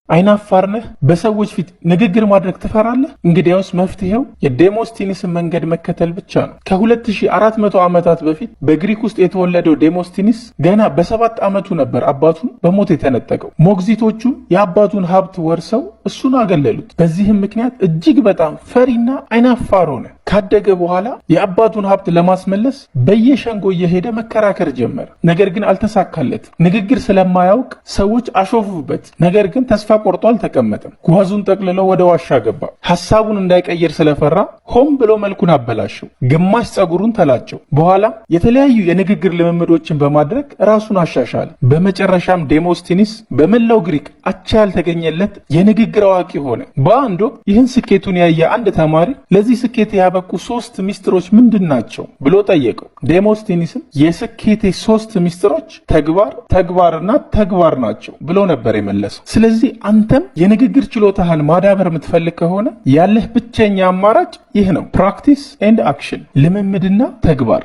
አይናፋር ነህ? በሰዎች ፊት ንግግር ማድረግ ትፈራለህ? እንግዲያውስ መፍትሄው የዴሞስቲኒስን መንገድ መከተል ብቻ ነው። ከ2400 ዓመታት በፊት በግሪክ ውስጥ የተወለደው ዴሞስቲኒስ ገና በ7 ዓመቱ ነበር አባቱን በሞት የተነጠቀው። ሞግዚቶቹ የአባቱን ሀብት ወርሰው እሱን አገለሉት። በዚህም ምክንያት እጅግ በጣም ፈሪና አይናፋር ሆነ። ካደገ በኋላ የአባቱን ሀብት ለማስመለስ በየሸንጎ እየሄደ መከራከር ጀመረ። ነገር ግን አልተሳካለትም። ንግግር ስለማያውቅ ሰዎች አሾፉበት። ነገር ግን ተስፋ ቆርጦ አልተቀመጠም። ጓዙን ጠቅልሎ ወደ ዋሻ ገባ። ሐሳቡን እንዳይቀይር ስለፈራ ሆን ብሎ መልኩን አበላሸው። ግማሽ ጸጉሩን ተላጨው። በኋላም የተለያዩ የንግግር ልምምዶችን በማድረግ ራሱን አሻሻለ። በመጨረሻም ዴሞስቲኒስ በመላው ግሪክ አቻ ያልተገኘለት የንግግር አዋቂ ሆነ። በአንድ ወቅት ይህን ስኬቱን ያየ አንድ ተማሪ ለዚህ ስኬት ያበቁ ሶስት ሚስጥሮች ምንድን ናቸው ብሎ ጠየቀው። ዴሞስቲኒስም የስኬቴ ሶስት ሚስጥሮች ተግባር፣ ተግባርና ተግባር ናቸው ብሎ ነበር የመለሰው። ስለዚህ አንተም የንግግር ችሎታህን ማዳበር የምትፈልግ ከሆነ ያለህ ብቸኛ አማራጭ ይህ ነው። Practice and action፣ ልምምድና ተግባር።